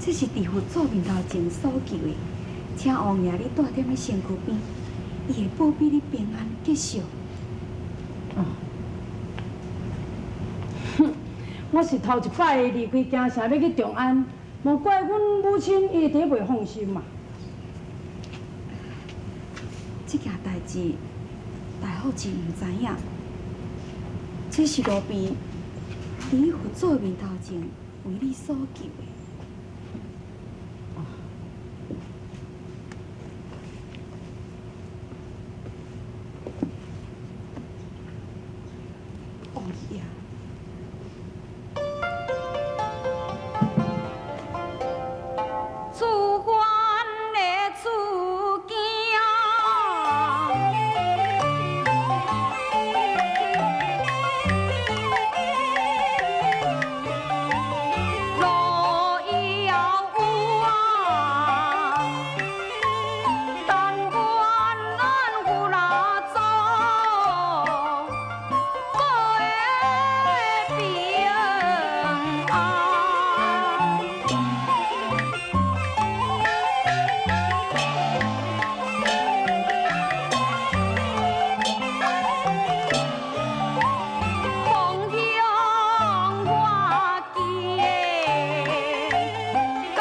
這是佇佛祖面頭前所求的，請王爺你蹛踮咧身軀邊，伊會保庇你平安吉祥。哦，哼，我是頭一擺離開京城欲去長安，無怪阮母親伊會佇咧袂放心嘛。這件代誌，大福真毋知影，這是路邊佇佛祖面頭前為你所求的。王爺。出關的出京，路遙有啊，但願咱有哪走，過會平安。風向我記的，該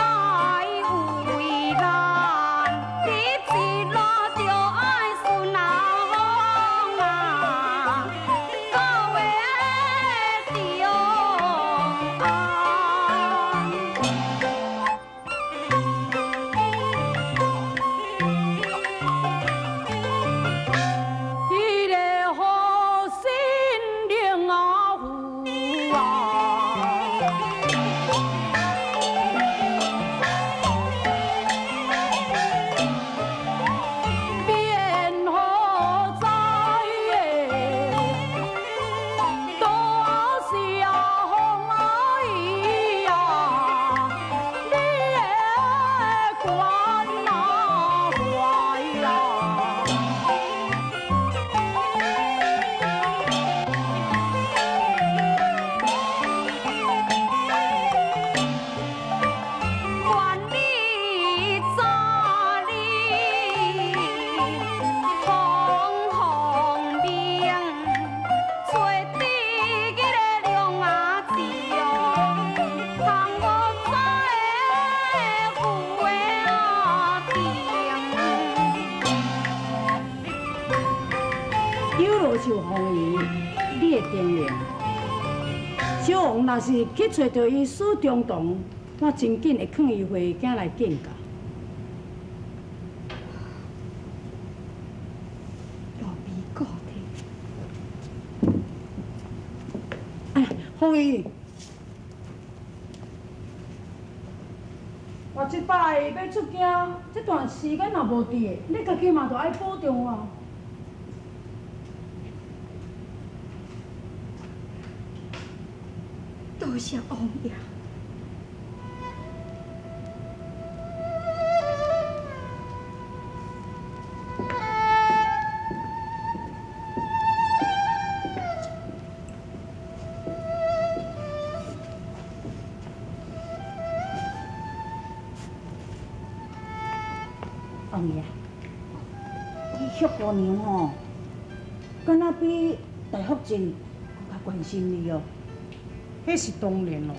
有為難，你一路著愛順啊風啊，到會長安。彼个好心靈啊有啊，變何在的？多謝風兒啊，你的關懷啊。願你早日通風明，找得彼个龍仔子哦，通五彩的富的平。有落樹鳳儀，你會定靈。小王若是去揣著伊死中堂，我真緊會勸伊回京來見教。路邊顧體。哎，鳳儀，我這擺欲出京，這段時間若無佇，你家己嘛著愛保重啊。多謝王爺。王爺，彼許姑娘吼，敢若比大福晉閣較關心你哦。彼是當然咯。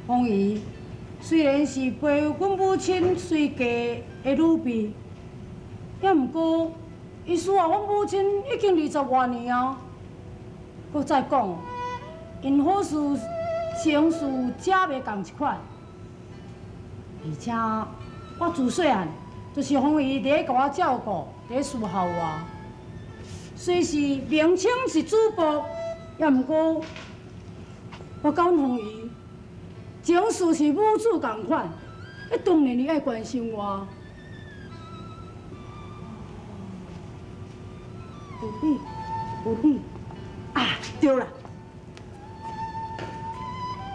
鳳儀雖然是陪阮母親隨嫁的女婢，也毋過伊侍候阮母親已經20外年啊。閣再講，𪜶好事情事遮袂仝一款，而且我自細漢就是鳳儀佇咧共我照顧，佇咧侍候我。雖是名稱是主僕，也毋過我佮阮鳳儀情事是母子仝款，當然伊愛關心我。有理，有理。啊，對啦，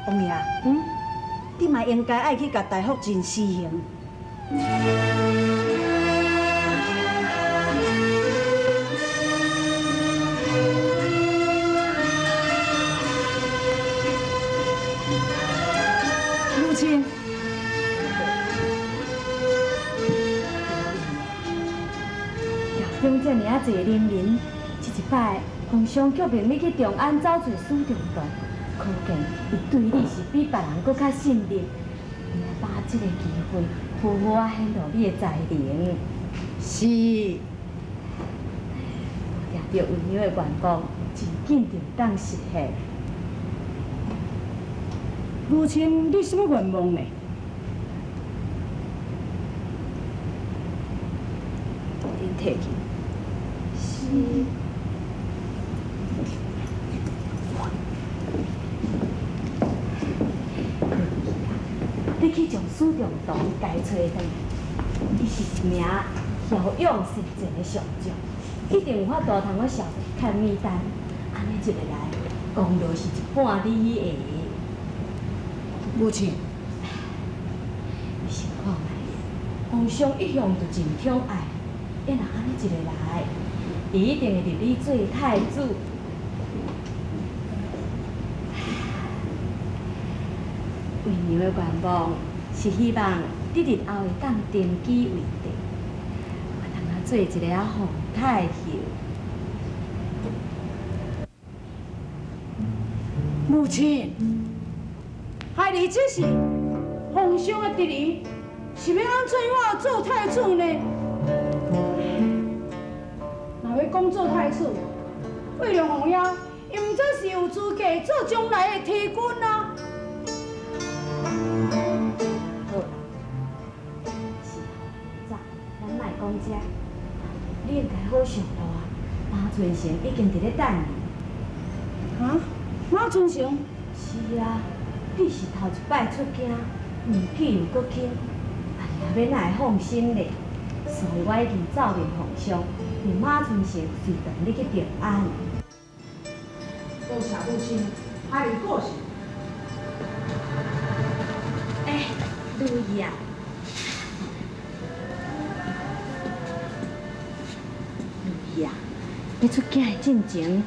王爺，你嘛應該愛去共大福晉辭行。女母亲。朝中遮尔啊济能人，这一摆皇上却命你去长安走揣史中堂，可见伊对你是比别人阁较信任。你爱把握这个机会，好好仔显露你的才能。是。我定著为娘的愿望，真紧就会当实现。母亲，你什么愿望呢？恁提去。是。你去将史中堂共揣转来，伊是一名骁勇善战的上将，一定有法度通我小看米单。按呢一个来，功劳是一半你的。母亲，你想看觅，皇上一向就真宠爱，伊若按呢一个来，伊一定会立你做太子。为娘的愿望是希望你日后会当登基为帝，有通啊做一个啊皇太后。母亲，孩儿这是皇上的侄儿，是欲按怎样做太子呢？若欲讲做太子，魏良王爷，伊毋则是有资格做将来的天君啊！好啦，是早，咱莫讲这，你应该好上路啊。马春成已经伫咧等你。啊？马春成？是啊，你是头一摆出京，年纪又阁轻，啊，你也欲哪会放心咧？所以我已经奏明皇上，命马春成随同你去长安。多谢母亲，孩儿过谢。哎，如意啊，如意啊，你出京的进前，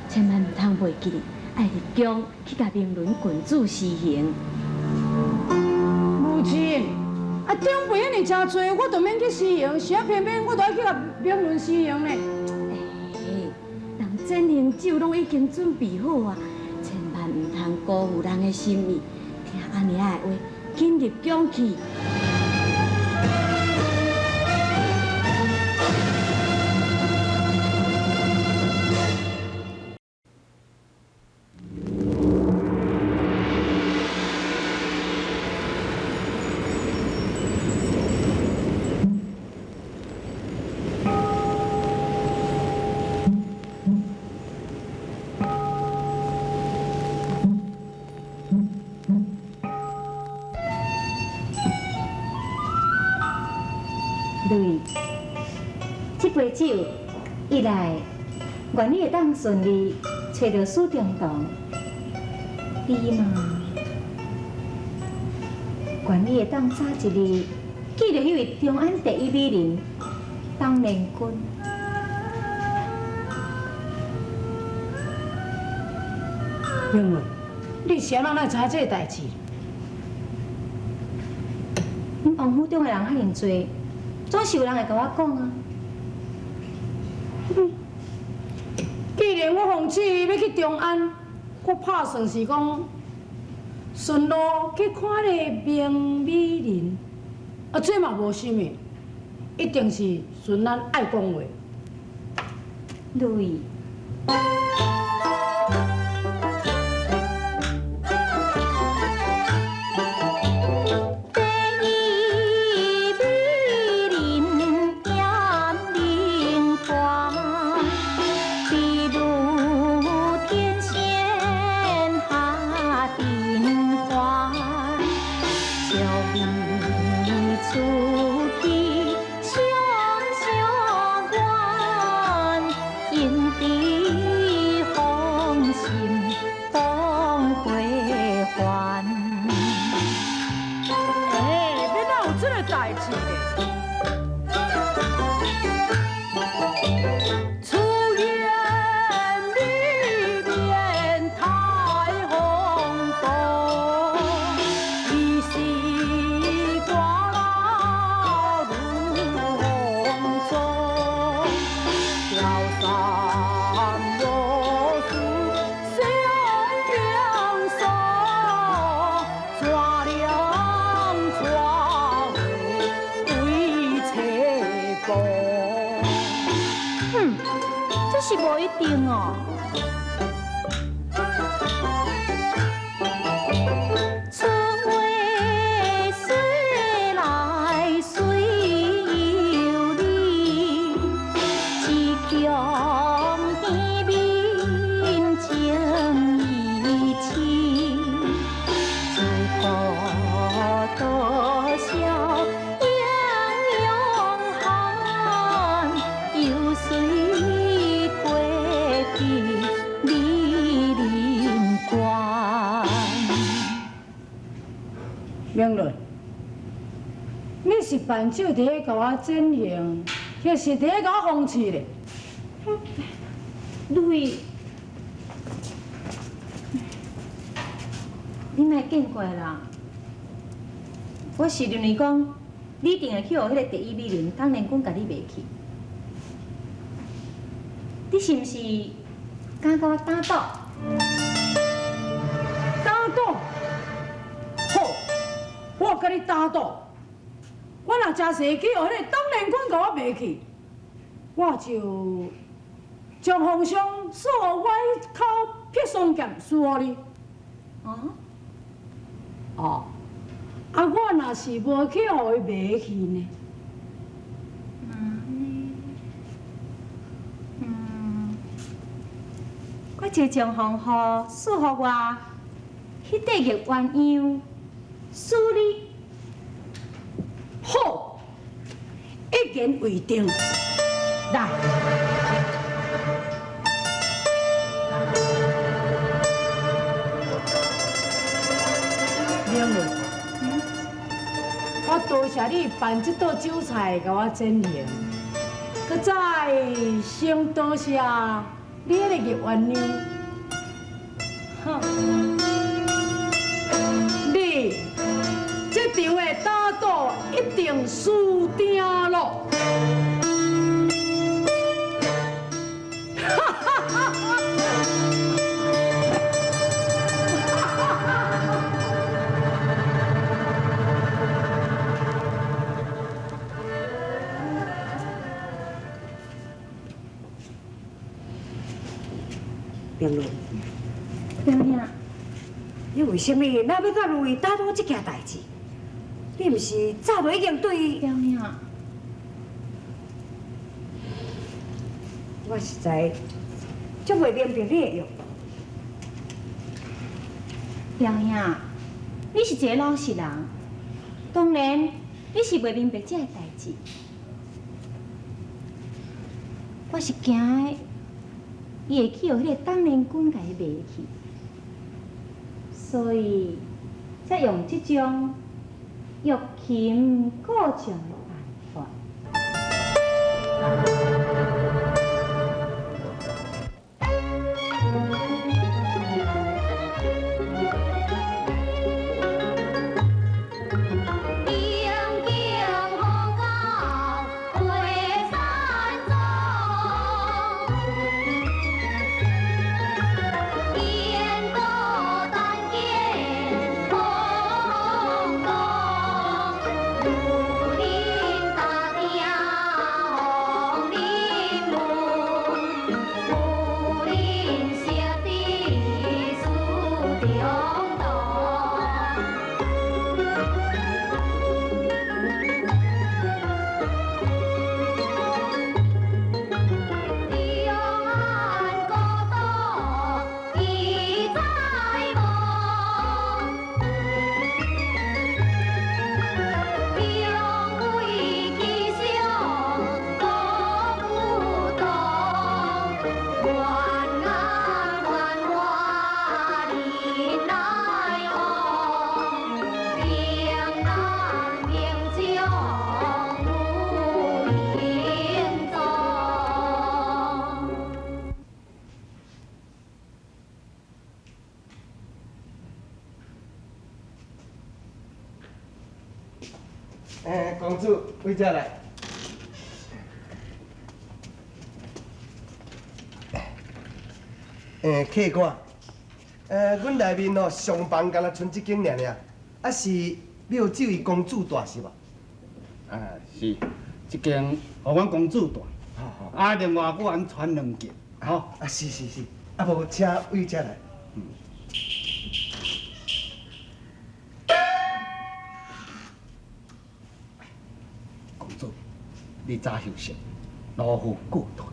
千万毋通袂记哩，爱入宫去共明伦郡主辞行。母亲，啊，长辈遐尔诚济，我就免去辞行，是啊，偏偏我就爱去共明伦辞行呢。哎，人进行酒拢已经准备好啊，千万毋通辜负人的心意。听阿娘的话，紧入宫去。对，这杯酒，一来愿你会当顺利揣著史中堂；二嘛，愿你会当早一日见著彼位长安第一美人董莲君。明伦，你是按怎会知影这个代志？阮王府中的人遐尔济，总是有人会共我讲啊。既然我奉旨欲去长安，我拍算是讲顺路去看彼个明美人，啊，这嘛无啥物，一定是顺咱爱讲话。对。出言里面太轰动，一心是無一定哦。出話說來雖有理，只恐見面情意深，自古多少英雄漢，有誰過得美人關？明倫，你是辦酒佇咧共我整形，抑是佇咧共我諷刺咧？你，你莫見怪啦。我是認為講，你一定會去予彼个第一美人董連君共你賣去。你是毋是敢佮我打賭？打賭？好，我佮你打賭。我若誠濟去予彼个董連君共我賣去，我就將風霜賜予我彼口砒霜劍輸予你。哦？哦，啊，我若是無去予伊賣去呢？嗯，我就將風雨賜予我，彼塊玉鴛鴦輸你。好，一言為定。來。明倫，我多謝你辦這道酒菜共我餞行，閣再先多謝你彼個玉鴛鴦。好，你這場的打賭一定輸定咯！明倫，表兄，你為啥物若欲佮如意打賭這件代誌？你毋是早就已經對伊？表兄，我實在足袂明白你的用意。表兄，你是一個老實人，當然你是袂明白這个代誌。我是驚的，伊會去予彼個董連君共伊賣去，所以才用這種欲擒故縱的辦法。冰冰雨到爬山中，烟波单见风光，武林大鼎红林门，武林小弟苏中堂。长安古道伊知无？雄伟气象国不同，愿啊愿我人来往，平南平将有影踪。欸，公主，為這來。欸，客官，阮內面哦上房敢若賰這間爾爾，啊是廟這位公主住是無？啊，是，這間予阮公主住，啊，另外閣按傳兩間。吼，啊是是是，啊無請對遮來。公主，你早休息，老夫告退。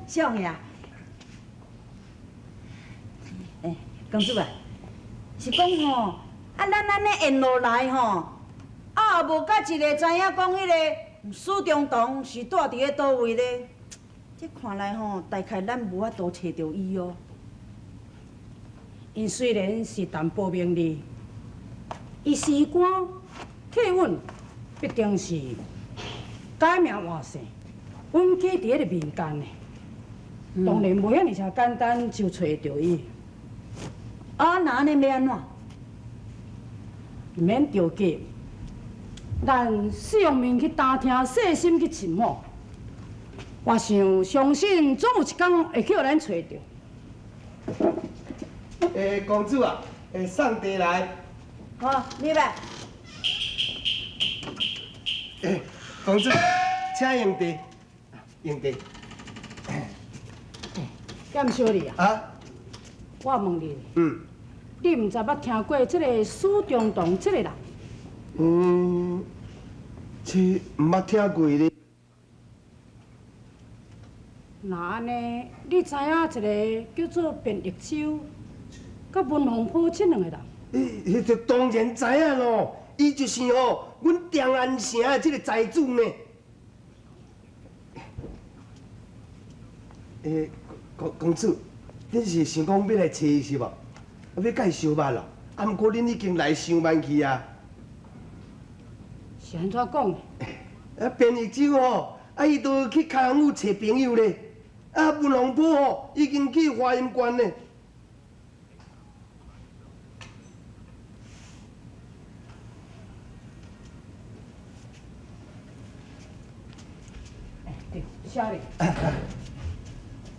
小爷，欸，公主啊，是讲吼，啊，咱按呢沿路来吼，啊，无佮一个知影讲彼个史中堂是蹛佇咧佗位咧，这看来吼，大概咱无法度揣著伊哦。𪜶虽然是淡薄名利，伊时官体稳，必定是改名换姓，隐居伫彼个民间的。当然袂遐尔济简单就揣著伊。啊，那按呢欲按怎？毋免著急，咱四方面去打听，细心去寻吼。我想相信总有一工会去予咱揣著。欸，公主啊，欸，送茶來。好，入來。欸，公主，請用茶，用茶。劍小弟啊，啊，我問你，你毋知捌聽過這个史中堂這个人？嗯，這毋捌聽過咧。若按呢，你知影一个叫做卞玉洲，佮文鳳坡這兩个人？欸，彼就當然知影咯，伊就是吼，阮長安城的這个財主呢。欸，公主，恁是想講欲來揣伊是無？啊，欲共伊相捌咯？啊，毋過恁已經來傷慢去啊。是按怎講的？啊，卞玉洲吼，啊，伊都去開封府揣朋友咧。啊，文鳳坡吼，已經去華陰縣咧。對，小麗。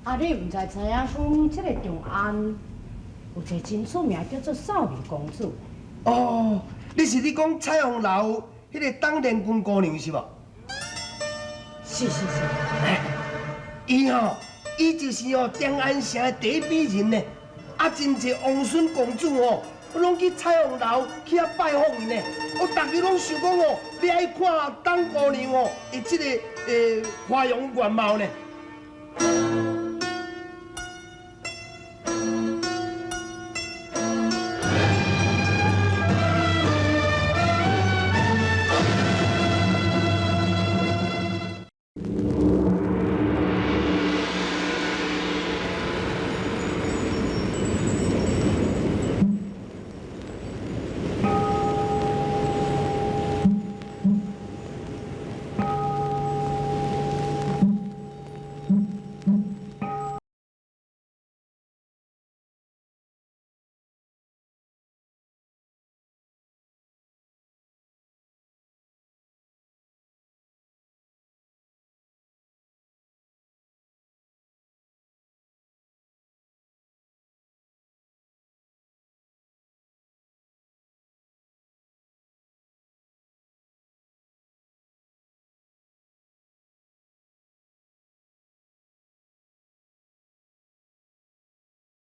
啊！你毋知知影講，這个長安有一个真出名，叫做少美公主。哦，你是咧講彩虹樓彼个董連君姑娘是無？是是是。伊吼，伊就是吼長安城的第一美人呢。啊，真濟王孫公主吼，攏去彩虹樓去遐拜訪伊呢。我逐家攏想講吼，欲愛看董姑娘吼，伊這个花容月貌呢。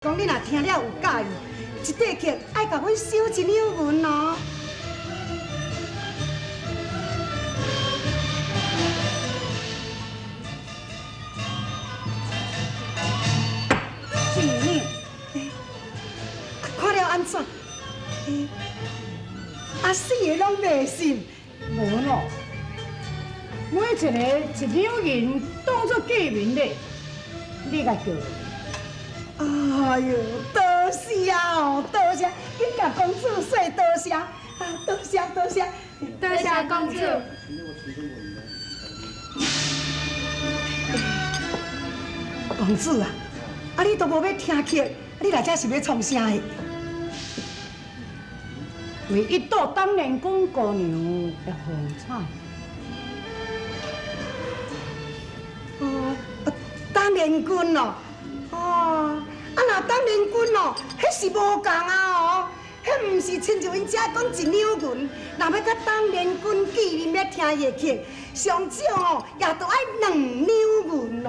講你若聽了有佮意，一塊曲愛共阮收一兩銀哦。一兩，啊，看了按怎？啊，四个攏袂信。無咯，每一个一兩銀當作價面咧，你共叫。哎喲，多謝哦，多謝！緊共公主說多謝，啊，多謝多謝，多謝公主。公主啊，啊你都無欲聽曲，你來這是欲創啥的？為一睹董連君姑娘的風采。哦，董連君哦，哦。啊，若董連君哦，彼是無仝啊哦，這毋是親像𪜶遮講一兩銀，若欲佮董連君見面欲聽伊的曲，上少吼也著愛兩兩銀咯。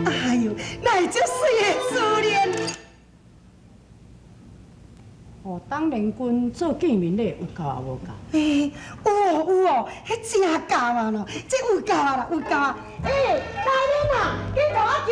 哎喲，哪會這媠的珠鏈？哦，董連君做見面禮有夠抑無夠？欸，有哦有哦，彼真夠啊咯，這有夠啊啦，有夠啊！欸，大人啊，緊共我叫